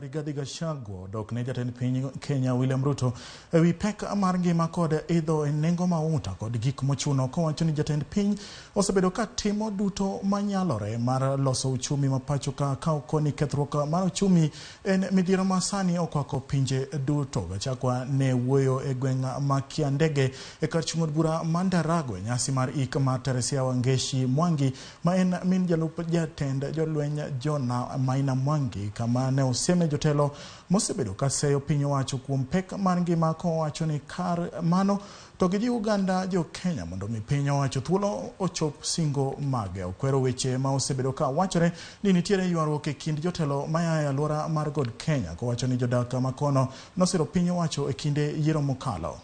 Rigathi Gachagua odok ne jatend piny Kenya William Ruto ewi pek mar ngima kod idho e nengo mauta kod gik mochuno, kowacho ni jatend piny osebedo ka timo duto manyalore mar loso uchumi ma pacho ka okoni kethruok mar uchumi en midhiero ma sani okwako pinje duto. Gachagua ne wuoyo e gweng' ma Kiandege e kar chung' od bura ma Ndaragwa e nyasi mar ik mar Teresia Wangeshi Mwangi, ma en min jalup jatend jolweny Jona Maina Mwangi, kama ne osieme jotelo mosebedo ka seyo piny owacho kuom pek mar ngima, kowacho ni kar mano to gijiw oganda jo Kenya mondo mi piny owacho thuolo ochop singo mage. Okwero weche ma osebedo ka wachore ni nitiere ywaruok e kind jotelo maya e alwora mar God Kenya, kowacho ni jodak makono nosiro piny owacho e kinde yiero mokalo.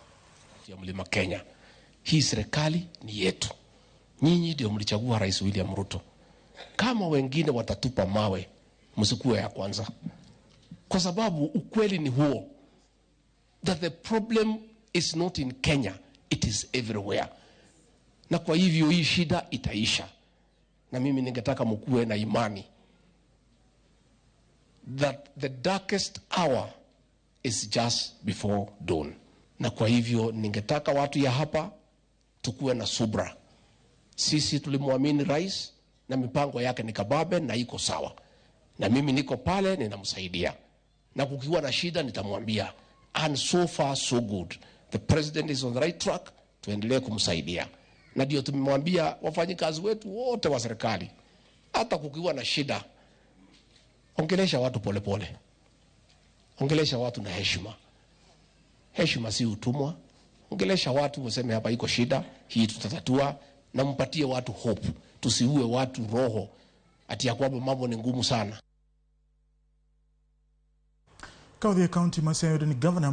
Ya Mlima Kenya, hii serikali ni yetu. Nyinyi ndio mlichagua Rais William Ruto. Kama wengine watatupa mawe, msikuwe ya kwanza, kwa sababu ukweli ni huo, that the problem is not in Kenya, it is everywhere. Na kwa hivyo hii shida itaisha, na mimi ningetaka mkuwe na imani that the darkest hour is just before dawn. Na kwa hivyo ningetaka watu ya hapa tukuwe na subra. Sisi tulimwamini rais na mipango yake ni kababe na iko sawa, na mimi niko pale ninamsaidia, na kukiwa na shida nitamwambia. And so far so good, the president is on the right track, tuendelee kumsaidia, na ndio tumemwambia wafanyikazi wetu wote wa serikali, hata kukiwa na shida, ongelesha watu polepole pole. Ongelesha watu na heshima. Heshima si utumwa. Ongelesha watu useme hapa iko shida hii, tutatatua, na mpatie watu hope. Tusiue watu roho ati ya kwamba mambo ni ngumu sana. Ka odhi e kaunti ma Siaya yudo ni gavana